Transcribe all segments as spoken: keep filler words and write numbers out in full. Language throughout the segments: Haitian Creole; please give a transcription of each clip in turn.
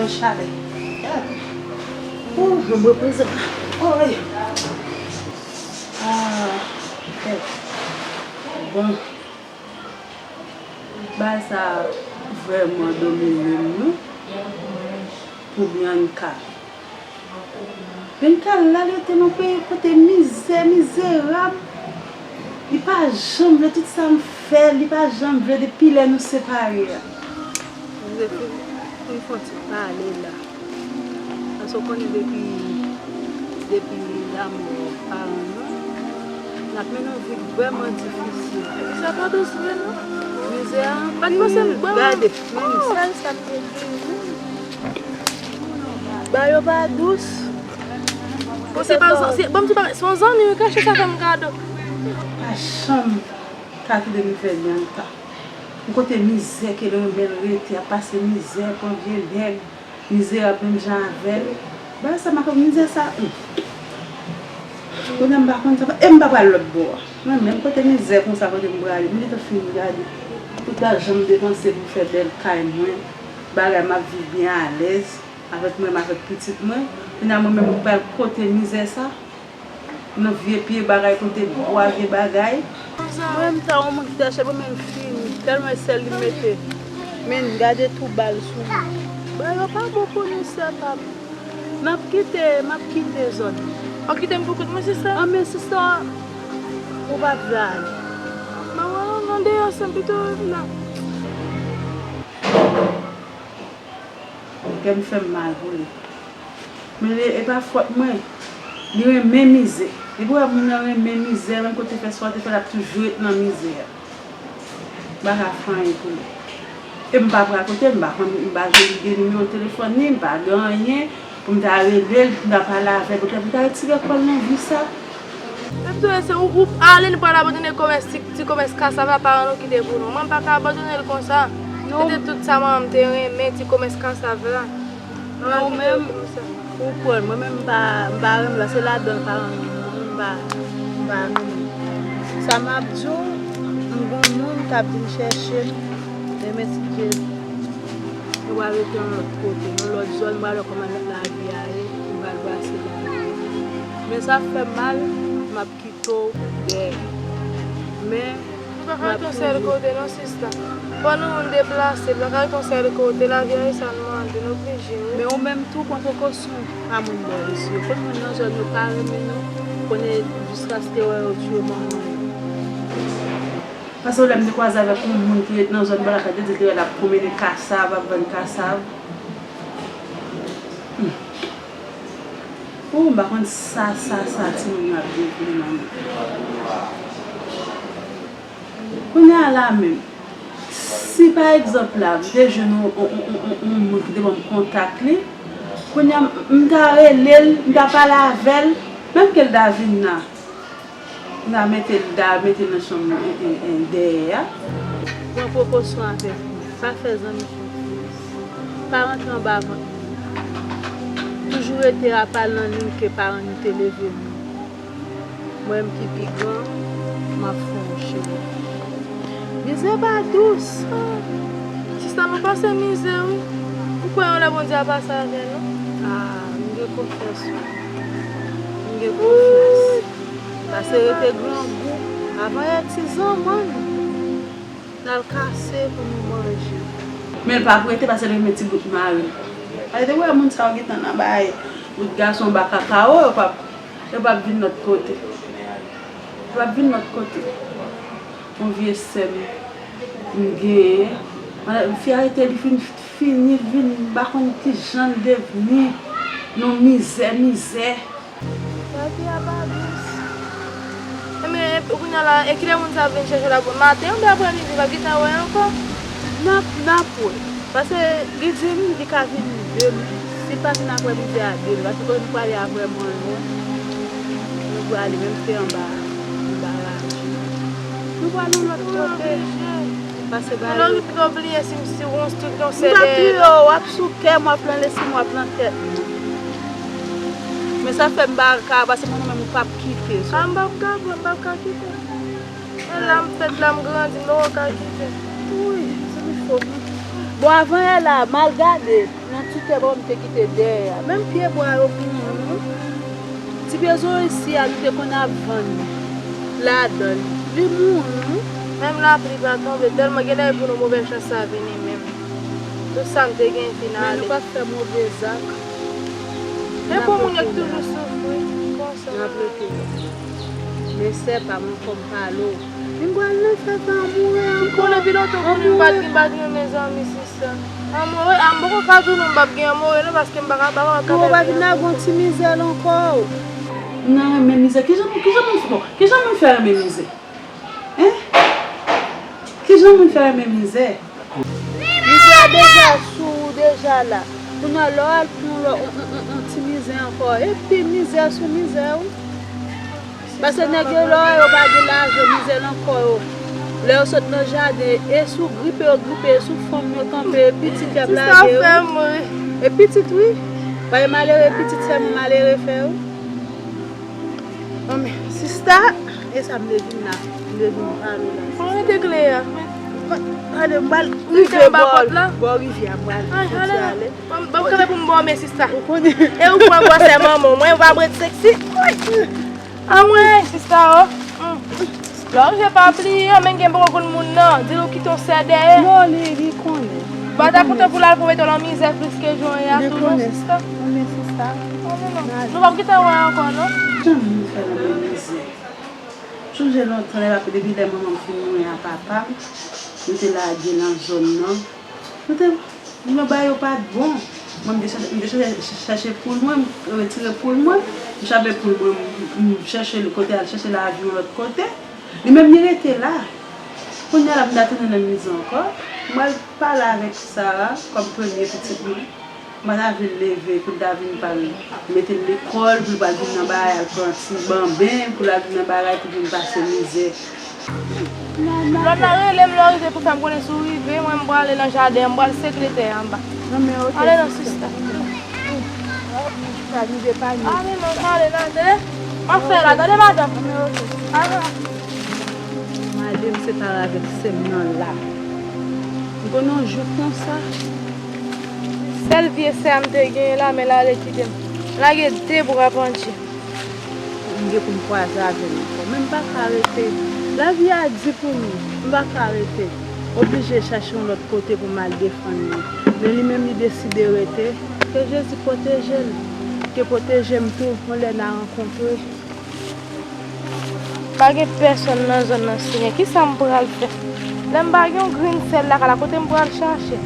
Chalè. Gad. Ou, m repoze. Oy. Ah, eh. Bon. Bagay sa vrèman domine m, wi. Pou Bianca. Bianca al rete nan peyi kote mizè, mizerab. Li pa janm vle tout sa m fè, li pa janm vle depi lè nou separe a. Josephine, pou n fè yon ti pale la. Paske w konnen depi, depi lanmò paran nou, n ap mennen yon vi vrèman difisil. Epi sa pa dous vre non. Mizè a, pa t panse m gade, men sa, sa m te di, wi. Bagay yo pa dous. Bon, se pa, se, bon, se pa, se yon zanmi, wi, kache sa fè m kado. Pa janm ka kite m fè Bianca. Yon kote mizè ke l renmen l rete, ap pase mizè, pran vye nèg, mizerab menm jan avè l. Bagay sa, m pa konn mizè sa, hmm. Kounye a m pa konn sa, e m pa pral lòt bò a. Mwen menm, kote mizè konsa, kote m prale, m gentan fin gade tout lajan m depanse pou fè bèl kay mwen, bagay m ap viv byen alèz avèk mwen, avèk pitit mwen. Kounye a mwen menm, m pral kote mizè sa. Nan vye pye bagay, kote bwa, vye bagay. Mwen menm sa, yon moun ki te chèche mwen, men m fini. Tèlman e sèl li mete. Men gade tou bal sou mwen. Bagay yo pa bon pou nou, sè pa m. M ap kite, m ap kite zòn nan. W ap kite m pou kont mwen, sista? An, men sista, ou pa t vle ale. Mwen, mwen, nan deyò, se pito la. Kè m fè m mal pou li. Men li, e pa fòt mwen. Li renmen mizè. Depi w wè moun nan renmen mizè, menm kote fè sa w te fè, l ap toujou ret nan mizè a. M pa ka fè anyen pou li. E m pa pral kote, m pa konn, m pa jwenn gen nimewo telefòn li, m pa gen anyen. Pou m ta rele l, pou m ta pale avè l, poutèt pou m ta retire kò l nan vi sa. Epi tou, se ou, ou ale, nou pral abandone komès, ti, ti komès kasav la, paran nou kite pou nou. Mwen, m pa ka abandone l konsa. Se te tout sa manman m te renmen, ti komès kasav la. Non, ou menm, ou pran l. Mwen menm, m pa, m pa renmen l, se ladan l paran nou, m pa, m pa renmen. Sa m ap di w, m gon moun k ap vin chèche m, demen si Dye vle. Nou pral rete yon lòt kote, yon lòt zòn, m pral wè kòman lavi a ye, m pral brase lavi a. Men sa fè m mal, m ap kite w dèyè. Men, nou pa ka rete yon sèl kote non, sista. Fò nou moun deplase, nou pa ka rete yon sèl kote, lavi a ye sa l mande, nou oblije, wi. Men ou menm tou, pran prekosyon a moun bò isi yo. Konn moun nan zòn yo pa renmen nou, konnen jiskaske wè yo tiye manman yo. Paske lè m te kwaze avèk yon moun ki ret nan zòn Balaka, te di l te wè l ap pwomene kasav, ap vann kasav. Hmm. Ou, m pa konn sa, sa, sa timoun yo ap devni manman. Kounye a la menm, si pa egzanp la, m te jwenn yon, yon, yon, yon, yon moun ki te ban m kontak li, kounye a m, m ta rele l, m ta pale avè l, menm ke l ta vin la. M ta mete l, ta mete l nan chanm, e, e, e, dèyè a. Pran prekosyon avèk li. Pa fè zanmi konfyans. Pa rantre anba vant moun. Toujou rete apa l nan liy ke paran nou te leve nou. Mwen menm ki pi gran, m ap fè yon chemen. Mizè pa dous. Sista, nou pase mizè, wi. Ou kwè yon lè Bondye a pase avè nou? Ah, m gen konfyans, wi. M gen konfyans. Pase rete grangou. Avan yè ti zanmann. N al kase pou nou manje. Men l pa prete paske l renmen ti bout mari l. Ay, te wè moun sa yo gentan nan bay bout gason ba kakao, yo p ap, yo p ap vin lòt kote. Yo p ap vin lòt kote. Yon vye sè m, m genyen. Fyète li fin fini, l vin m pa konn kijan l devni. Yon mizè, mizè. Lavi a pa dous. Enben, kounye a la, e kilè moun sa ap vin chèche w la? Maten oubyen aprèmidi, w ap gentan wè ankò? N ap, n ap wè. Paske li di m li ka vini demen. Si l pa vin aprèmidi a, demen. Paske kote nou prale a vrèman lwen. Nou prale, menm si se anba, anba radyo. Nou prale yon lòt kote. Pase ba yo. Lè w bliye si, si w gon strik yon sede. M p ap bliye w, w ap sou kè m, w ap nan lespri m, w ap nan tèt mwen. Men sa fè m pa ka, paske mwen menm m p ap kite. A, m p ap ka, m p ap ka kite. Men la m fèt, la m grandi, m poko ka kite. Wi, se pi fò m. Bon, avan yè la, m al gade nan ti tè bwa m te kite dèyè a. Menm pye bwa yo mouri, wi. Ti bezwen isi a, nou te konn ap vann ladan li. Li mouri, wi. Menm lapli pa tonbe, tèlman genlè e pou nou move chans sa vini menm. Tout sa m te gen fin ale. Men nou p ap fè move zak. E pou moun yo ki toujou soufri konsa. N ap rete la. Men sè pa m, ankò m pale w. M pral nan fèt anmou ankò. M konnen pi lontan pou nou m pa t gen, m pa t gen mezanmi sista. Anmou, wi, a m poko ka di w non m p ap gen anmou non paske m pa ka, pa ka. Tou w pa vin lage yon ti mizè la ankò. M nan renmen mizè. Kijan, kijan moun, bon, kijan moun fè renmen mizè? Hein? Kijan moun fè renmen mizè? Mizè a deja sou ou deja la. Kounye a lè w al pran yon lò, yon, yon, yon, yon ti mizè ankò. Epi mizè sou mizè, wi. Paske nèg yo lè w wè yo pa gen lajan, mizè nan kò yo. Lè yo sot nan jaden, e sou gripe yo gripe, e sou fanm yo kanpe, e pitit y ap lage, wi. E pitit, wi. Pa e malere pitit sèlman malere fè, wi. Anmè, sista. E sa m te vin la, m te vin pale la. Mwen rete kle a. Gade, m pral rive bò, bò rivyè a, m pral ale. Ban m kanpe pou m ba w men sista. Ou konnen. E ou pran gwosè manman w, mwen ou pa ret seksi. Anmwey, sista o. Lè w rive pa bliye, men gen poko konn moun nan, di l ou kite yon sè dèyè. Non, li, li konnen. Ba ta kontan pou l al pou mete w nan mizè plis ke jan w ye a tou non sista. Li konnen. Konnen sista. Nou p ap gentan wè ankò non. Jan moun fè nan mizè. Sonje lontan, lè, depi lè manman m fin mouri a papa m, nou te lage nan zòn nan. Nou te, bagay yo pa t bon. Mwen, m te chèche, m te chèche, chèche poul mwen, m retire poul mwen, m chape poul mwen, m, m chèche l kote al chèche lavi yon lòt kote. Li menm, li rete la. Kounye a la, m ta tounen nan mizè ankò. M al pale avèk Sara kòm premye pitit mwen. M pa ta vle l leve pou l ta vin pa m mete l lekòl, pou l pral vin nan bagay, al pran ti banben, pou l al vin nan bagay, pou vin pase mizè. Lòt la rele m lè w rive pou fè m konnen si w rive, mwen m prale nan jaden an, m pral sekle tè a anba. Ale non sista. Ale non, ale non, tande. M ap fè la, tande madanm. Ale. Male m separe avèk sè m nan la. M konnen yon jou konsa. Sèl vye sè a m te genyen la, men l ale kite m. Lage de bra pandye. M gen pou m kwaze avè l ankò. Men m pa ka rete. Lavi a di pou nou. M pa ka rete. Oblije chache yon lòt kote pou m al defann li. Men li menm li deside rete. Ke Jezi pwoteje l. Ke pwoteje m tou. Yon lè n a rankontre. Pa gen pèsòn nan zòn nan, Senyè. Kisa m pral fè? Lè m pa gen yon grenn sèl lakay la, kote m pral chache?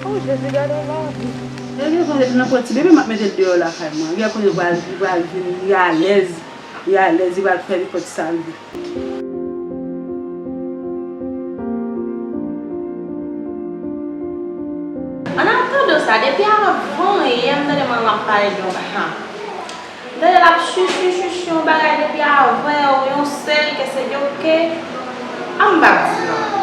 O Jezi, gade yon lavi. Ebyen, konnen nan pòt ti bebe, m ap mete l deyò lakay mwen. Ebyen, konnen li pral, li pral vin, li alèz. Li alèz, li pral fè nenpòt sa l vle. An atandan sa, depi avan yè, m tande manman ap pale de yon ha. M tande l ap chichi, chichi yon bagay depi avan yè, ou yon sèl, ke se yo ke. A m p ap di non.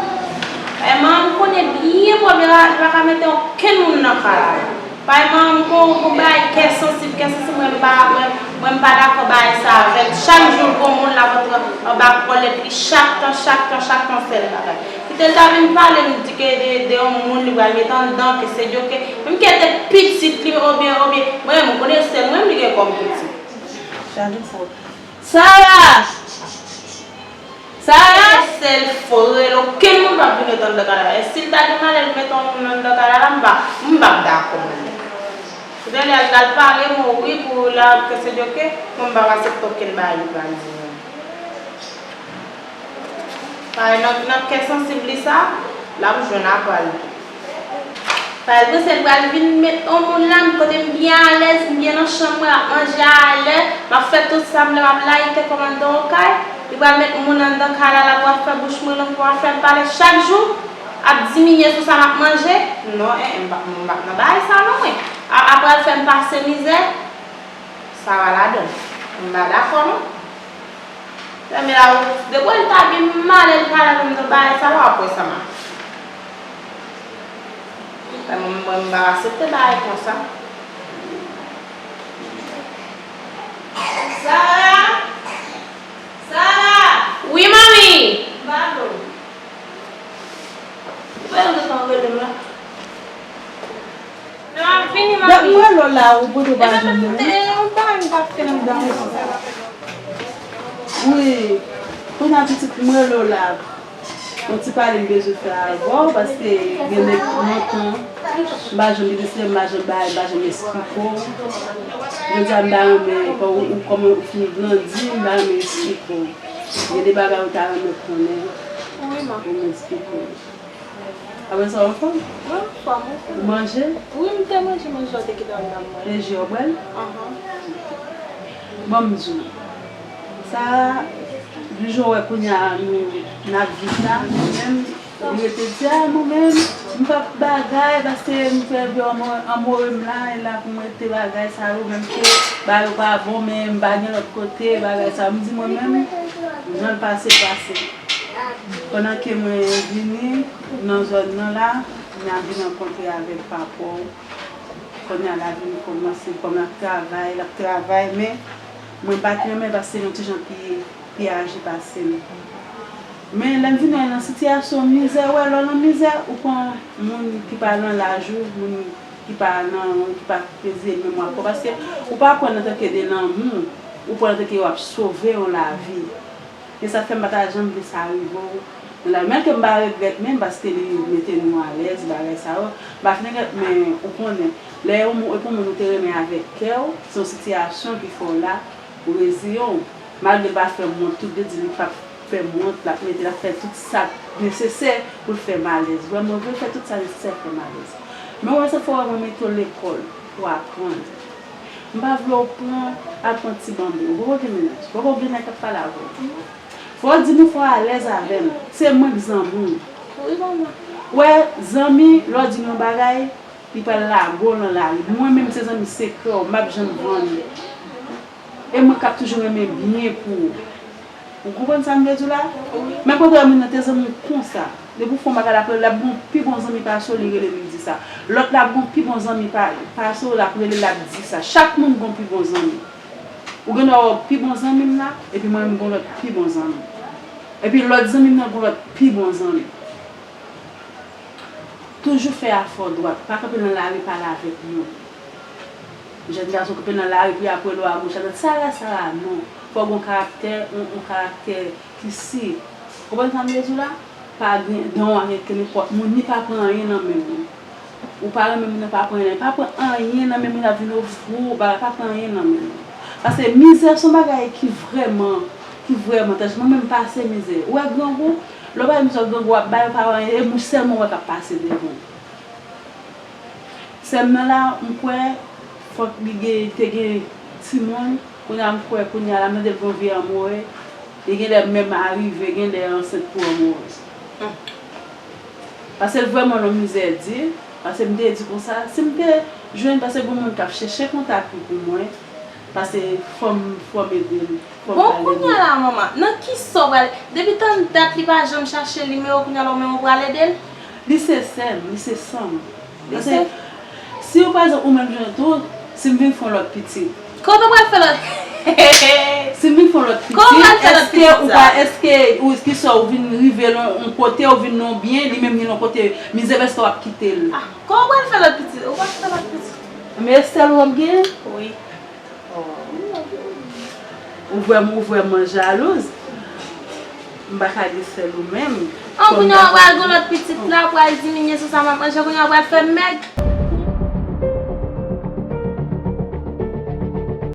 E manman m konnen byen pwòp, li pa, li pa ka mete okenn moun nan kay la. Paske manman m gon, gon bagay kè sansib, kè sansib, mwen m pa, mwen, mwen m pa dakò bagay sa avè l. Chak jou l gon moun l ap antre anba kòlèt li, chak tan, chak tan, chak tan, sèl bagay. Kite l ta vin pale m di ke de, de yon moun li pral met anndan, ke se dyo ke, menm ke te pitit li, obyen, obyen, mwen, mwen konnen sè mwen, li gen kòm pitit. Gade sa. Sara! Sara! Sèl frè l, okenn moun p ap vin met anndan kay la. E si l ta gen malè, l met yon moun anndan kay la, m pa, m p ap dakò, mwen. Kounye a, l pral pale mwen, wi, pou la, ke se dyo ke, mwen, m p ap aksepte okenn bagay li pral di, non. Paske nan, nan kè sansib li sa, l ap jwenn apre l tou. Paske l panse l pral vin met yon moun la, kote m byen alèz, m byen nan chanm mwen, m ap manje alè, m ap fè tout sa m vle, m ap layite kòm anndan yon kay. Li pral met moun anndan kay la, l ap fè bouch mwen long, pou ap fè m pale chak jou, ap diminye sou sa m ap manje. Non, en, en, m p ap, m p ap nan bagay sa non, mwen. A, apre l fè m pase mizè, sa va ladan l. M pa dakò non. Fèmen la, depi w ta gen malè l pale avè m nan bagay sa la, w ap wè sa m ap fè. Mwen, mwen, m pa aksepte bagay konsa. Sara! Sara! Wi, manmi! M pa vle w. Ou pa janm gentan rele m la. Vini, mami. Mwen lo la, ou pote pa janm vini. Yon bagay m t ap fè nan bouda m. Wi, kounye a pitit mwen lo la. Yon ti pale m bezwen fè avè w, paske gen nèg lontan, m pa janm deside, m pa janm bay, m pa janm esplike w. Jodi a, m ta renmen, kòm ou, kòm ou fin grandi, m ta renmen esplike w. Gen de bagay ou ta renmen konnen, pou m esplike w. Apre sa, w anfòm? Mwen anfòm, wi. Ou manje? Wi, m te manje, manje w te kite anndan mwen. E je w bwè l? Ahan. Bon, m di w. Sa, jan w wè kounye a nou, n ap viv la, mwen menm, li rete di, a, mwen menm, m p ap bagay, paske m fè vye anmore m la, e la pou mwen rete bagay sa yo, menm ke bagay yo pa bon, men m pa gen lòt kote, bagay sa yo. M di mwen menm, jan l pase, pase. Pandan ke mwen vini nan zòn nan la, m ap vin rankontre avèk papa w. Kounye a l ap vin kòmanse, kòm l ap travay, l ap travay, men mwen pa t renmen paske se yon ti jan pi, pi aje pase m. Men lè m vin wè nan sitiyasyon mizè, wè lè w nan mizè, ou pran moun ki pa nan laj ou, moun ki pa nan, ki pa peze menm w ap pran. Paske ou pa pran antanke de lanmou, ou pran antanke w ap sove yon lavi. E sa fè m pa ta janm vle sa rive w. Nan la, menm ke m pa regrèt menm, paske li mete nou alèz, bagay sa yo. M pa fin regrèt, men ou konnen, lè yon moun, e pou moun ou te renmen avèk kè w, se yon sitiyasyon ki fè w la, ou reziye w. Malgre l pa fè m wont, tout de di li p ap fè m wont, l ap mete, l ap fè tout sa k nesesè pou l fè m alèz. Vrèman vre, l fè tout sa nesesè pou fè m alèz. Men ou wè sa fè w wè mwen mete w lekòl pou aprann. M pa vle w pran, al pran ti banben. Ou poko gen mennaj, poko gen nèg k ap pale avè w. Fò w di nou fò w alèz avè m. Se mwen k zanmi w. Wi, manman. Wè, zanmi, lè w di m yon bagay, li pral lage w nan lari. Mwen menm, se zanmi sekrè w, m p ap janm vann li. E mwen k ap toujou renmen byen pou ou. Ou konprann sa m vle di w la? Wi. Men kote moun nan te zanmi w konsa. Depi w fè yon bagay, l ap rele, l ap gen yon pi bon zanmi pase w, li rele m, li di sa. Lòt la ap gen yon pi bon zanmi pa-, pase w, l ap rele, l ap di sa. Chak moun gen yon pi bon zanmi. Ou gen dwa wè pi bon zanmi m la, epi mwen menm gen lòt pi bon zanmi. Epi lòt zanmi m nan gen lòt pi bon zanmi. Toujou fè afè w dwat, pa kanpe nan lari pale avèk moun. Jèn gason kanpe nan lari pou y ap rele w agoch adwat, Sara, Sara, non. Fò w gen yon karaktè, yon, yon karaktè ki si. Konprann sa m vle di w la? Pa gen dan w avèk nenpòt moun, ni pa pran anyen nan men moun. Ou pa renmen moun nan, pa pran anyen nan. Pa pran anyen nan men moun, ap vin ofri w bagay, pa pran anyen nan men moun. Paske mizè se yon bagay ki vrèman, ki vrèman trajik. Mwen menm m pase mizè. Ou wè grangou, lè w pa gen mizè grangou ap bay, ou pa wè anyen, e mouch sèlman w wè k ap pase devan w. Sè m nan la, m kwè, fòk li gen, te gen timoun, kounye a m kwè, kounye a la, m tande l gon vye anmore, e genlè menm arive, genlè ansent pou anmore. Paske l vrèman nan mizè di, paske m te di konsa, si m te jwenn, paske gon moun k ap chèche kontak li pou mwen, paske fò m, fò m ede l, fò m pale de l. Bon, kounye a la, manman, nan kisa w pral, depi tann dat li pa janm chache nimewo, kounye a la, ou menm ou pral ede l? Li se sè m, li se san m. Paske si ou, pa egzanp, ou menm jan tou, si m vin fè yon lòt pitit. Kote w pral fè lòt? Si m vin fè yon lòt pitit, èske ou pa, èske ou, kisa, ou vin rive nan yon kote, ou vin nan yon byen, li menm li nan yon kote mizè, èske w ap kite l? Ah, kote w pral fè lòt pitit? Ou pral fè lòt pitit? Men Estelle ou ap gen? Wi. Oh. Ou vrèman, ou vrèman jalouz. M pa ka gen sèl ou menm. An, kounye a w pral gen lòt pitit la, w pral diminye sou sa m ap manje, kounye a w pral fè m mèg.